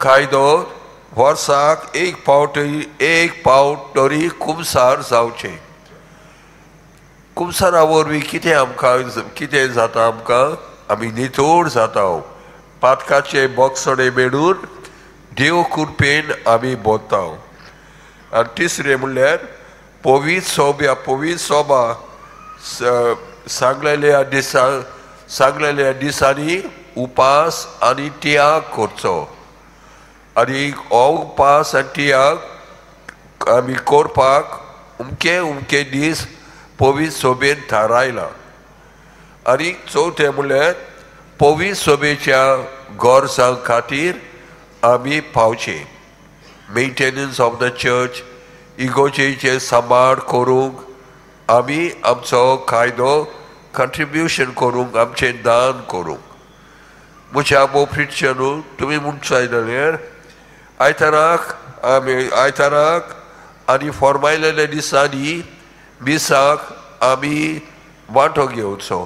कायदो वर्साक एक फावट एक फावट तरी कुमसार जावचें. कुमसारा वरवीं कितें आमकां कितें जाता, आमकां आमी नितळ जाता, पातकाचे बोगसणे मेळून देव कृपेन आमी बोता. आनी तिसरें म्हणल्यार पवित्र सोब्या पवित्र सोबा सांगलेल्या दिसा सांगलेल्या दिसांनी उपास आनी त्याग करचो. आनी हो उपास आनी त्याग आमी करपाक उमके उमके दीस पवित्र सोबेन थारायला. आनी चवथें म्हणल्यार पवित्र सोबेच्या गरजां खातीर आमी पावचें. मेंटेनन्स ऑफ the church, इगोजेचें सांबाळ करूंक आमी आमचो कायदो कंट्रिब्युशन करूंक, आमचें दान करूंक. म्हज्या मोफ्रिटच्यानू तुमी म्हणचाय जाल्यार आयताराक आमी आयताराक आनी फॉर्मायलेल्या दिसांनी मिसाक आमी वांटो घेवचो.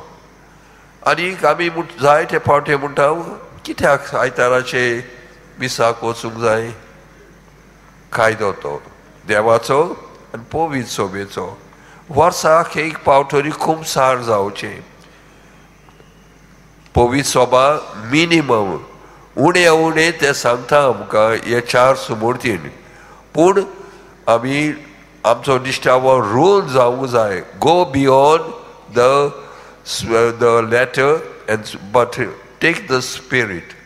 आनीक आमी जायते फावटी म्हणटा कित्याक आयताराचे मिसाक वचूंक जाय? कायदो तो देवाचो आनी पवित्र सोबेचो. वर्साक एक फावट तरी कुमसार जावचें. पवित्र सोबा मिनिमम उणें उणें तें सांगता आमकां हे चार सुमूर्तीन. पूण आमी आमचो निश्ठावो रोल जावंक जाय. Go beyond the letter and but take the spirit.